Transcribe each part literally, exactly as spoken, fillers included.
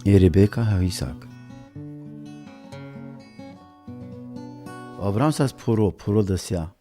E Rebeka ha Isak. O Avram sa phuro, phuro dasea.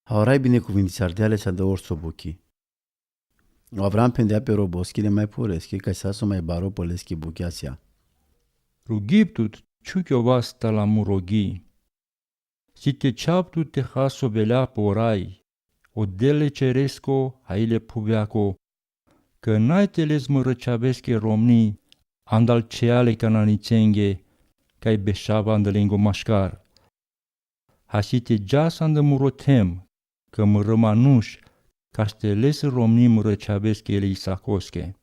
Ha o rai binekuvindisardealea sa andar so bukhi. O Avram phendea pe roboske le mai phureske, kaj sa so mai baro pe leske bukhea, sea: Rughiv tut, čhuke o vasta la mu roghi. Si te čhav tut te has ovel pe o rai, o Del le čeresko, ha i le phuveako, kaj naj te les mrčhaveske romni andal čhea le Kananicenge, kaj bešav andalengo maškar. Ha si te džas anda muro them, kaj mrmanuš, kas te les romni mrčhaveske le Isakoske.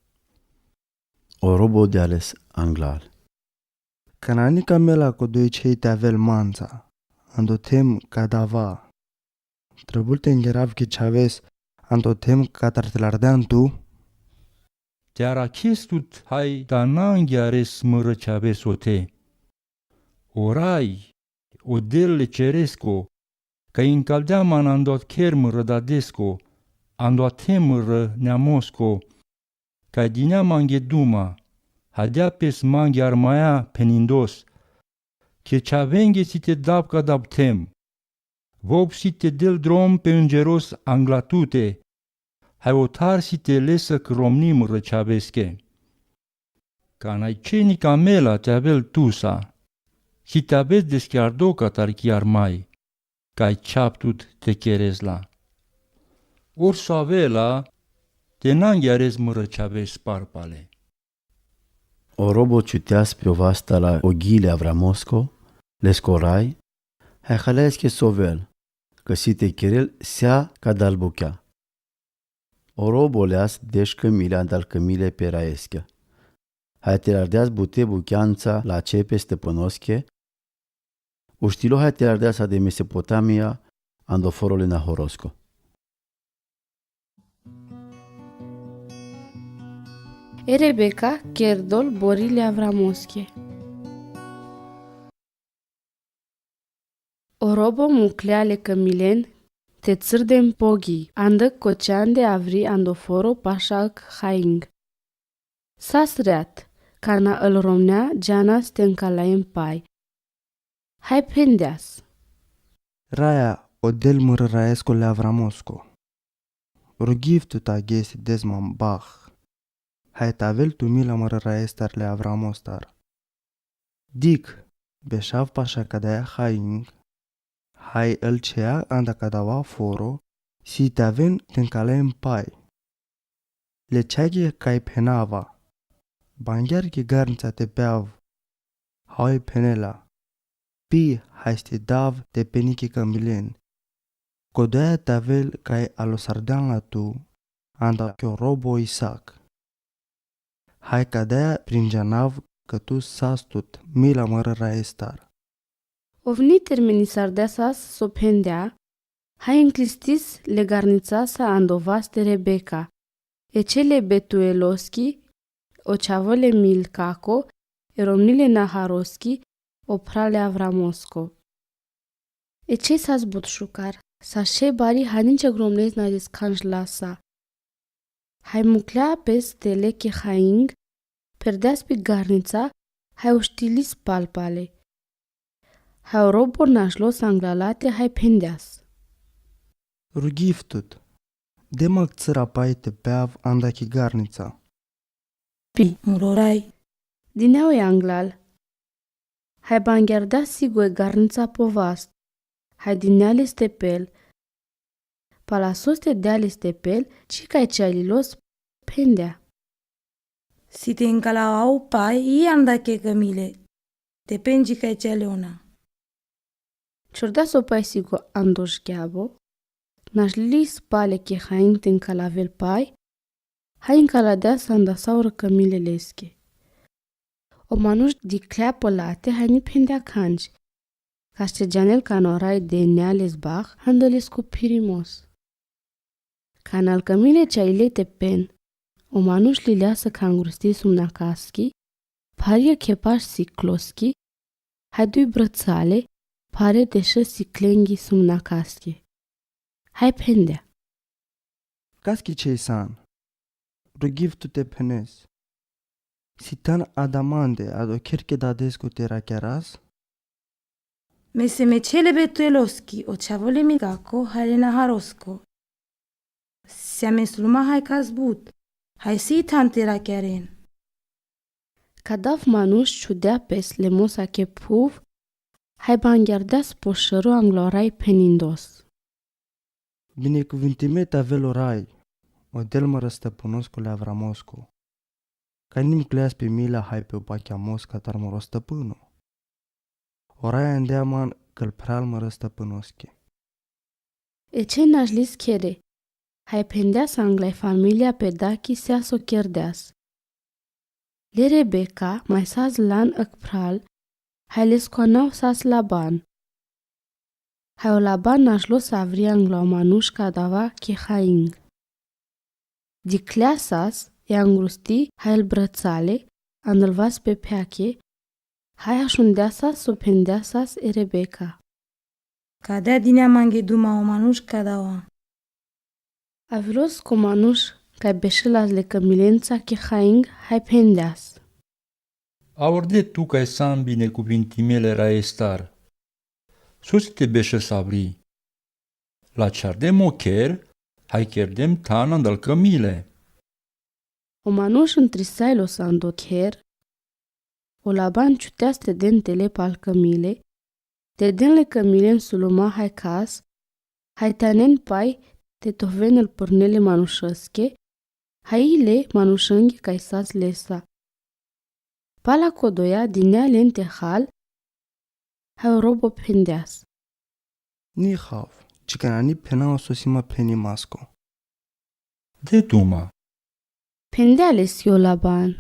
O robo deales anglal: Kanani kamela ko dujčhej te avel manca, ando them kadava. Trebul te ingerav ki čhaves, ando them katar te lardean tu. Te arakhis tut haj ta na ingjares mrčhaves ote. O rai, o Del le čeresko, kaj inkaldea man ando adkhel mrdadesko, ando athem mrneamosko, kaj dinea mange duma, ha dea pes mange armaja phenindos, ke čhavenge si te dav kadav them. Vop si te del drom pe undžeros angla tute, haj otar si te lesakh romni mrčhaveske. Kanaj čheni kamela te avel tusa, si te aves deskjardo katar ki armaj, kaj čhav tut te keres la. Orso avela, te na ingjares mrčhaves palpale. O robo čuteas pe o vasta la o ghi le Avramosko, lesko rai, haj haleaske so ovel, kaj si te kerel sea kadal bukhea. O robo leas deš kamile andal kamile pe raeske. Haj te lardeas bute bukheanca la čhej pe stepanoske, uštilo haj te lardeas ade Mesopotamija, ando foro le Nahorosko. E Rebeka kerdol bori le Avramoske. O robo muklea le kamilen te crden poghi, andar kočande avri ando foro pašalk Haing. Sas reat, kana al romnea džanas te inkalaen paj. Haj phendeas: Raja, o del mrraesko le Avramosko. Rugjiv tut agese dezman bah. Haj te avel tu mila mrraestar le Avramostar. Dikh, bešav pašalk kadaja Haing, haj al čhea anda kadava foro, si te aven te inkalaen paj. Lečhake kaj phenava. Bangjar ki garnica te peav. Haj phenela: Pi, haj si te dav te peni ki kamilen. Kodoja te avel kaj alo sardean la tu, anda ki o robo Isak. Haj kadaja prinđanav kaj tu sas tut mila mrraestar. Ovni termeni sardea sas so phendea, haj inklistis le garnicasa ando vas te Rebeka, e čhej le Betueloski, o čhavo le Milkako, e romni le Naharoski, o phral le Avramosko. E čhej sas but šukar, sa šej bari, ha ničeg romnes na deskhanš la sa. Haj muklea pes tele ki Haing, perdeas pi garnica, haj uštilis palpale. Haj o robo našlos anglala te haj phendeas: Rugjiv tut, de ma kcra paj te peav anda ki garnica. Pi, muro rai. Dinea o anglal. Haj bangjardea sigo e garnica po vast. Haj dinea le stepel. Pala so ste dea le stepel, dži kaj čalilos, phendea: Si te inkala au paj, i anda ki kamile, te phen dži kaj čali ona. Čordea so paj sigo ando šgjabo, našlis pale ki Haing te inkalavel paj, haj inkaladeas anda saur kamile leske. O manuš dikhlea polate, haj ni phendea khanč, kaste džanel kana o rai denea les bah, anda lesko phirimos. Kana al kamile čalile te phen, o manuš lilea sa khangrustis sumnakaski, phari e khepaš sikloski, haj duj brcale, phare deš siklengi sumnakaski. Haj phendea: Kaski čhej san? Rugjiv tut te phenes. Si tani adamande, adokher ke dadesko te rakearas? Me semečhej le betueloski, o čhavo le milkako, haj le naharosko. Siame suluma haj kas but, haj si tani te rakearen. Kadav manuš čudea pes le mosake phuv, haj bangerdeas pošoro anglo raj phenindos. Binekuvintime te avel o raj, o del mrstăpânosko le avramosko. Ka ni mukleas pe mila haj pe opakiamos katar mrstăpâno. O raj andea man kal phral mrstăpânoske. Ečhej naš liskere, haj phendeas anglai familia pe daki seaso kerdeas. Le Rebeka, maj sas lan ak phral, haj lesko anav sas Laban. Haj o Laban našlo savri anglo manuš kadava ke haing. Dikhlea sas e angrustii haj le brăcale, andal vas pe pheake, haj ašundea sas so phendea sas e Rebeka. Ka dea dinea mange duma o manuš kadava. Avilo lesko manuš kaj bešelas le kamilenca ke haing haj phendeas. Aor de tu kaj san binekuvintime le rajestar. Soske te bešel savri. Lačhardem o kher, haj kerdem than andal kamile. O manuš ntrisajlos ando kher, o Laban čuteas te den tele pal kamile, te den le kamilen suluma haj kas, haj tanen paj te tohven el purne le manušeske, haj i le manušenge kaj sas lesa. Pala kodoja dinea len te hal, haj o robo phendeas. Ni hav, džikana ni phenav so si ma phenimasko. De duma. Phendea leske o Laban.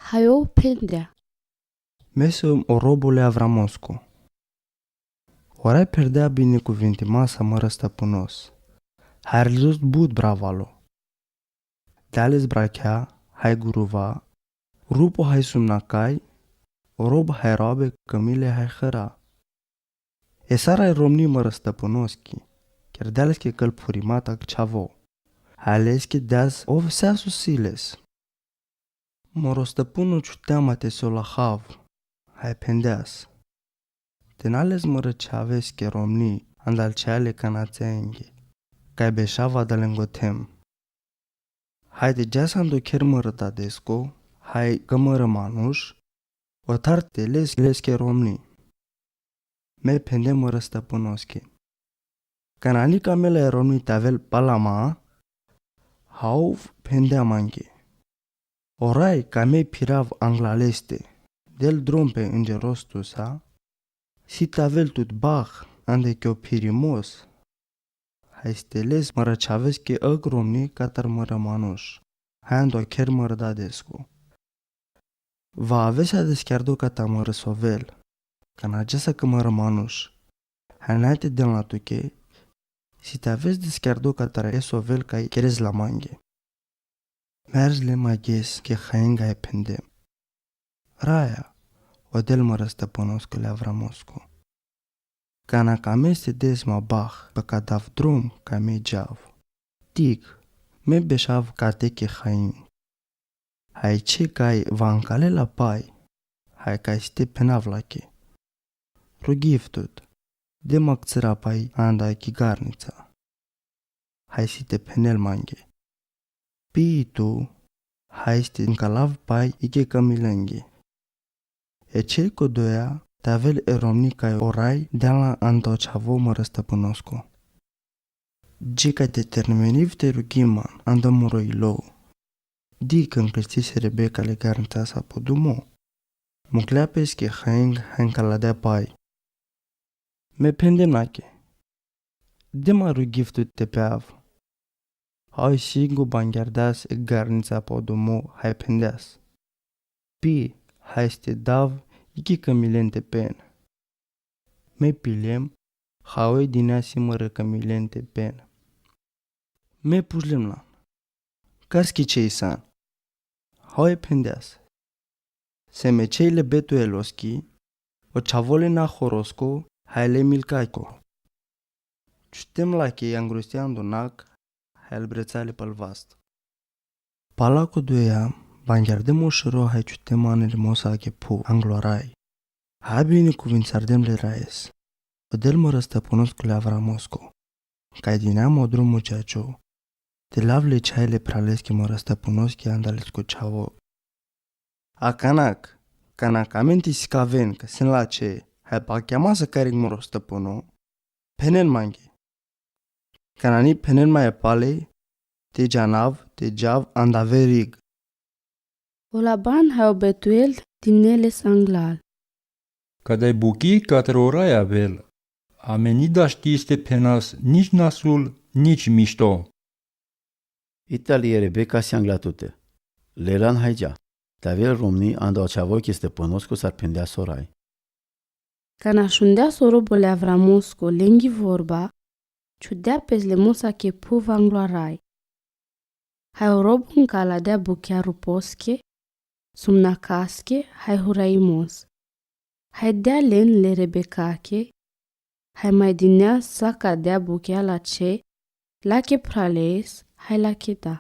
Haj ov phendea. Me sem o robo le avramosko. O raj pherdea binekuvintimasa mrstăpânos. Haj ardlozos but bravalo. Dea les brakhea, haj guruva, rupo haj sumna kaj, o robo haj roabe, kamile haj hara. E sar e romni mrstăpânoski, ker dea leske kal phurimat ak čhavo. Haj leske deas ov seaso si les. Mrstăpâno čutea ma te so la hav, haj phendeas. Te na les mrčhaveske romni, andal čhaj le kanacenge, kaj bešava adal lengo them. Haj te džas ando kher mrdadesko, haj ka mr manuš, otar te les leske romni. Me phendem mrstăpânoske. Kana ni kamile romni te avel pala ma, haj ov phendea mange. O raj kaj me phirav angla leste, del drom pe ndžeros tusa, si te avel tut bah, ande ke o phirimos, haj iste les mrčhaveske ak romni katar mr manuš, haj ando kher mrdadesko. Va avesa deskjardo kata mrsovel, kana džasa ka mr manuš, haj naj te den la tuke, si te aves deskjardo katar e sovel kaj keres la mange. Merz le mages ke hainga e phendem. Raja, o del mrstăpânosko le avramosko. Kana ka me stes ma bah pe kadav drom kaj me džav. Dikh, me bešav kate ke haing. Haj čhe kaj va ankale la paj, haj kaj si te phenav lake. Rugiv tut, de ma kcra paj anda ki garnica. Haj si te phenel mange. Pi tu, haj si te nkalav paj i ke kamilenge. E čhe kodoja te avel e romni kaj o raj dea la ando čhavo mrstăpânosko. Džikaj te termeniv te rugi man ando mro ilo. Dikh, nklestis e Rebeka le garnica sa po dumo. Muklea pes ke haing, haj nkaladea paj. Me phendem lake. De ma rugiv tut te peav. Haj singo bangjardeas e garnica po dumo haj phendeas. Pi, haj si te dav i ke kamilen te pen. Me pilem, haj ov dinea si mrkamilen te pen. Me pučlem lan. Kas ki čhej san? Haj phendeas. Sem e čhej le betueloski, o čhavo le nahorosko, haj le milkako. Čutem lake angrustiando nak, haj le brcale pal vast. Pala kodoja, Vangjardem o šero hai čutem anel le mosake phuv anglo rai. Hai binecuvintisardem le rais. Odel moro stăpânoscu le avramosko. Kaj dinea mo drumo čačo. Te lav le čhaj le phraleske moro stăpânoske anda lesko čhavo. Akanak, kana ka amen ti sikaven ka sen lačhe, hai pakja ma sa karig moro stăpâno. Phenen mange. Kana ni phenen ma e pale, te džanav, te džav anda verig. O Laban hai o Betuel dinea les anglal. Kadaj bukja kataro rai avel, amen ni dašti te phenas nič nasul, nič mišto. Ital e Rebeka si angla tute. Lelan hai dža, te avel romni anda o čhavo ki stăpânosku sar phendea so rai. Kana šundea so robo le avramosko lengi vorba, čudea pes le mosake phuv anglo rai. Hai o robo nkala dea bukja ruposke, sumnakaske, hai huraimos. Hai dea len le Rebekake, hai majdinea sa ka dea bukja lačhe, lake phrales, hai lake da.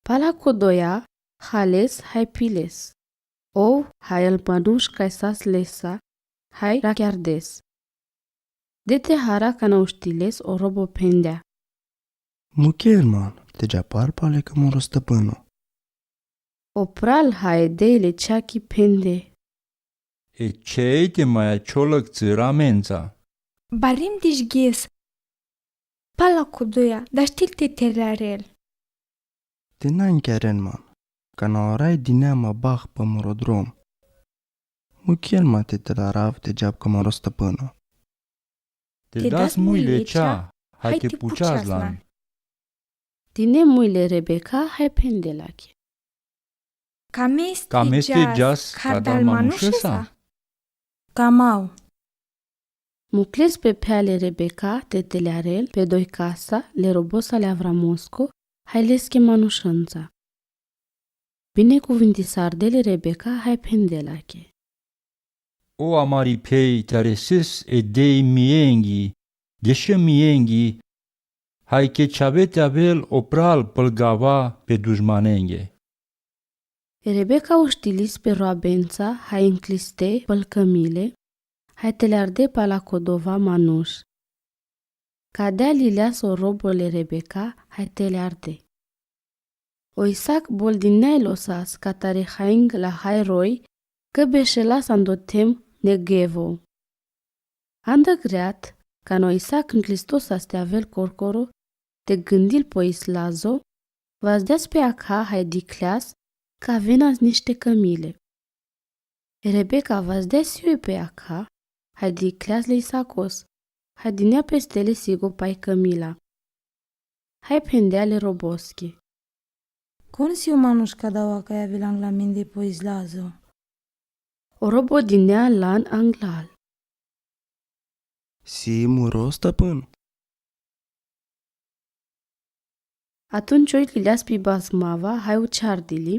Pala ko doja, hales, hai piles. Ov, hai al manuš kaj sas lesa, hai rakjardes. Dete hara kana uštiles o robo phendea. Mukher man, te dža pal pale ka moro stăpâno. O pral hai dej le čhaki phende. E čhej te maja čholăk cira menca. Barim diš ges. Pala ko doja, dašti te telarel. Te nankjaren man, kana o rai dinea ma bah pă moro drom. Mukher ma te telarav te džab ka moro stăpâno. Te das muj le ča, hai te pučas lan. Dine muj le Rebeka, hai phende lake. Ka meste džas ka dal manušesa? Ka mav. Mukles pe phea le Rebeka te telarel pe dojkasa le robosa le avramosko, hai leske manušenca. Binecuvintisarde le Rebeka, hai phende lake. O amari phej, te areses e dej mienghi, dešemienghi, hai ke čhave te avel o pral pălgava pe dušmanenghe. Rebeka uštilis pe roabenca, hai nkliste păl cămile, hai telarde pala ko dova manuš. Ka dea lileas o robo le Rebeka, hai telarde. O Isac bol dinea losas katare haing la hai roi, ka bešelas ando tem Negevo. Anda great, kana o Isac nklistosas te avel korkoro, te gândil po islazo, vazdeas pe akha hai dikleas ka avenas nište cămile. Rebeka vazdeas iu pe akha, hai dikleas le Isacos, hai dinea peste le sigo pai cămila. Hai phendea le roboske. Kon si o manuš ka dava kaj avel angla mende po islazo? O robo dinea lan anglal. Si moro stăpân. Atunci oj lileas pi bazmava, hai učardili.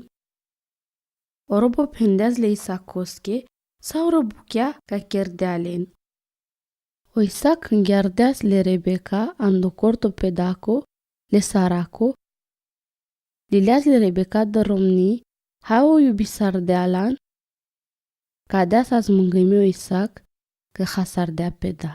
O robo phendeas le Isacoske sa o robo bukja ka kerdea len. O Isac ngjardeas le Rebeka ando korto pe dako le sarako. Lileas le Rebeka da romni, hai o iubisardea lan. Ka dea sa smângime o Isac, ka hasardea pe da.